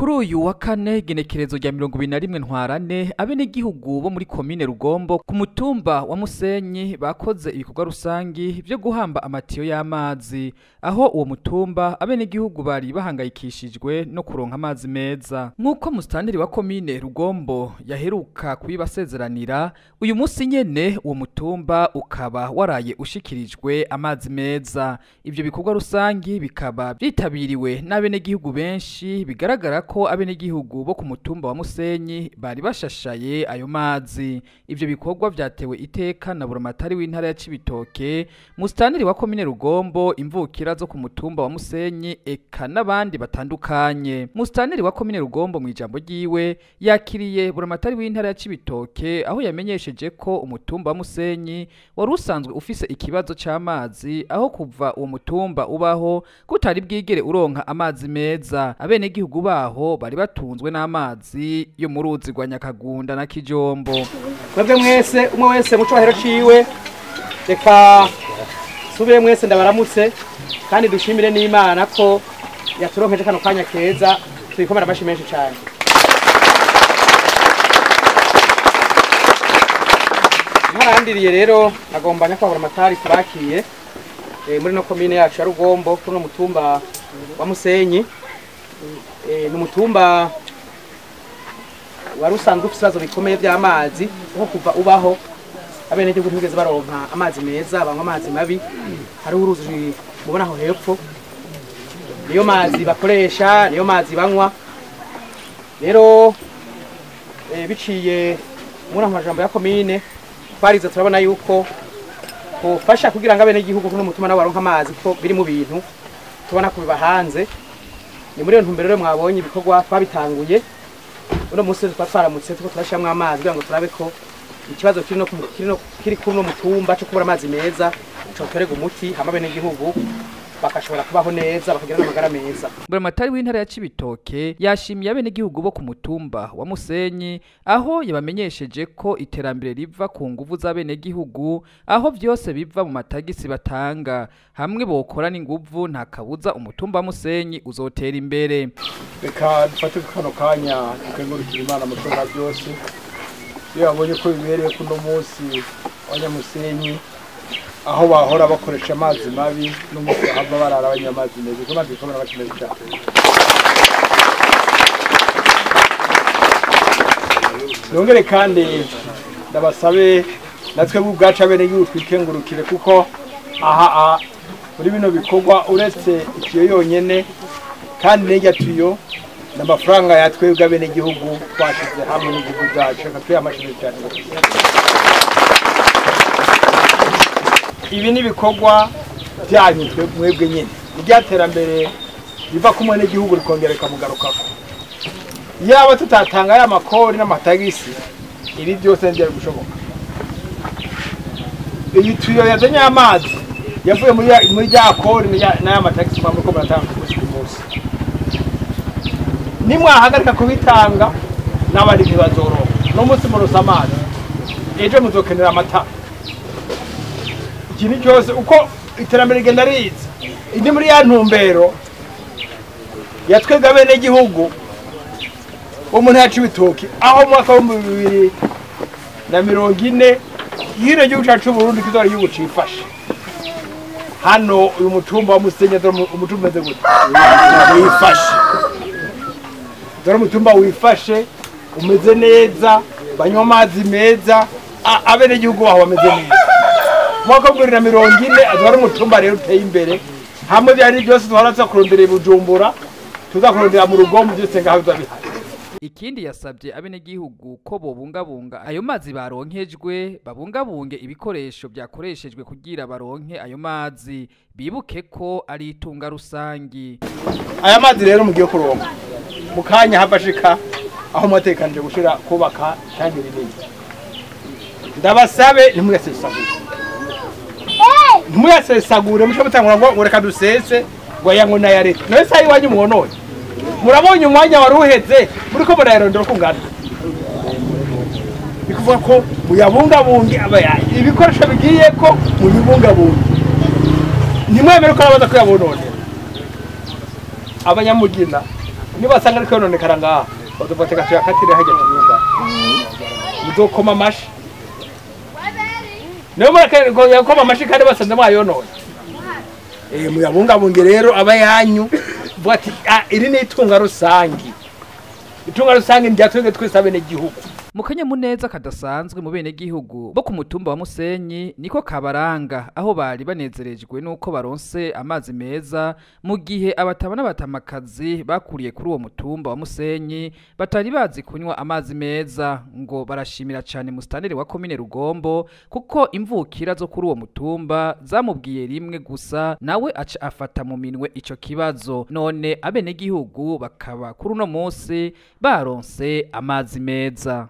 Kuri uyu wa kane genekerezo rya 21 ntwarane abenegihugu bo muri komine Rugombo ku mutumba wa Musenyi bakoze ibikorwa rusangi byo guhamba amatiyo y'amazi, aho uwo mutumba abenegihugu bari bahangayikishijwe no kuronka amazi meza. Nk'uko musitanteri wa komine Rugombo yaheruka kubibasezeranira, uyu munsi nyene uwo mutumba ukaba waraye ushikirijwe amazi meza. Ivyo bikorwa rusangi bikaba vyitabiriwe n'abenegihugu benshi, bigaragara ko abenegihugu bo ku mutumba wa Musenyi bari bashashaye ayo mazi. Ivyo bikorwa vyatewe iteka na buramatari w'intara ya Cibitoke, musitanteri wa komine Rugombo, imvukira zo ku mutumba wa Musenyi eka n'abandi batandukanye. Musitanteri wa komine Rugombo mu ijambo ryiwe yakiriye buramatari w'intara ya Cibitoke, aho yamenyesheje ko umutumba wa Musenyi wari usanzwe ufise ikibazo c'amazi, aho kuva uwo mutumba ubaho kutari bwigere uronka amazi meza. Abenegihugu baho bari batunzwe n'amazi yo mu ruzi rwa Nyakagunda na Kijombo. Mwebwe mwese, umwe wese mu cubahiro ciwe, reka subire mwese ndabaramutse kandi dushimire n'Imana ko yaturonkeje kano kanya keza, tuyikomera amashi menshi cyane. Ntarandiriye rero agomba nyakubahwa amatari turakiye muri no komine yacu ya Rugombo kuri no mutumba wa Musenyi. Ni umutumba wari usanzwe ufite ibibazo bikomeye by'amazi, kuko kuva ubaho abenegihugu ntibigeze baronka amazi meza, banywa amazi mabi. Hariho uruzi mubona aho hepfo, niyo mazi bakoresha, niyo mazi banywa. Rero biciye muri amajambo ya komine twarize, turabona yuko kufasha kugira ngo abenegihugu kuno mutumba nabo baronka amazi, kuko biri mu bintu tubona kubiba hanze. Ni muri iyo ntumbero rero mwabonye ibikorwa twabitanguye uno munsi, twaramutse tuko turashiramwo amazi kugira ngo turabe ko ikibazo kiri kuri no mutumba cyo kubura amazi meza cotorega umuti, hama abenegihugu bakashobora kubaho neza, bakagira n'amagara meza. Buramatari w'intara ya Cibitoke yashimiye abenegihugu bo ku mutumba wa Musenyi, aho yabamenyesheje ko iterambere riva ku nguvu z'abenegihugu, aho vyose biva mu matagisi batanga. Hamwe bokora n'inguvu nta kabuza umutumba wa Musenyi uzotera imbere. Reka dufate kano kanya tukengurukira Imana mushobora byose, iyo babonye ko bibereye kuno munsi abanyamusenyi aho bahora bakoresha amazi mabi n'umunsi bahava barara banywa amazi meza, kuko amazi bikomera amazi meza cyane. Nongere kandi ndabasabe natwe ubwacu abenegihugu twikengurukire, kuko aha muri bino bikorwa uretse itiyo yonyene kandi n'irya tiyo n'amafaranga yatwebwe abenegihugu twashize hamwe n'igihugu cyacu, reka tuye amashyi cyane. Ibi ni ibikorwa byanyu mwebwe nyine, irya terambere riva ku mwenegihugu rikongera rikamugarukako. Yaba tutatanga aya makori n'amatagisi, ibi byose ntibyari gushoboka. Iyi tuyo yazanye amazi yavuye muri rya kori n'aya matagisi muriko muratanga ku munsi ku munsi. Nimwahagarika kubitanga n'abandi ntibazoronka. No munsi muronse amazi, ejo muzokenera amata. Ikintu cyose uko iterambere rigenda riza, indi muri ya ntumbero yatwebwe abenegihugu bo mu ntara ya Cibitoke, aho mu mwaka w'ibihumbi 2040 hino igihugu cacu c'Uburundi kizora igihugu cifashe. Hano uyu mutumba wa Musenyi, dore umutumba umeze gute wifashe, dore umutumba wifashe umeze neza, banywa amazi meza, abenegihugu baho bameze neza. Mwaka wa 2040 azaba ari umutumba rero uteye imbere, hamwe byari byose duhora kurondera i Bujumbura, tuzakurondera mu Rugombo, byose ngaho biba bihari. Ikindi yasabye abenegihugu ko bobungabunga ayo mazi baronkejwe, babungabunge ibikoresho byakoreshejwe kugira baronke ayo mazi, bibuke ko ari itunga rusangi. Aya mazi rero mugiye kuronka mu kanya hafashika aho mwatekanije gushira kubaka kandi rinini, ndabasabe ntimuyasesagure, ntimuyasesagure mushe mutangura ngo reka dusese ngo aya ngo naya leta. None se iwanyu mwononye, murabonye umwanya wari uheze muriko murayarondera uko ungana. Ni kuvuga ko muyabungabunge, ibikoresho bigiye ko mubibungabunge, ntimwemere ko arabaza kuyabononera. Abanyamugina Nibasanga ariko yononekara ngaha, bazofata tuyakatire hajya tuyugara. Muzokoma amashi. Niyo murakoma amashi kandi basanze mwayononye. Muyabungabunge rero aba yanyu. Vuga ati iri ni itunga rusangi. Itunga rusangi ni ryatwebwe twese abenegihugu. Mu kanyamuneza kadasanzwe mu benegihugu bo ku mutumba wa Musenyi niko kabaranga, aho bari banezerejwe nuko baronse amazi meza, mu gihe abatama n'abatamakazi bakuriye kuri uwo mutumba wa Musenyi batari bazi kunywa amazi meza. Ngo barashimira cane musitanteri wa komine Rugombo, kuko imvukira zo kuri uwo mutumba zamubwiye rimwe gusa, nawe aca afata mu minwe ico kibazo. None abenegihugu bakaba kuri uno munsi baronse amazi meza.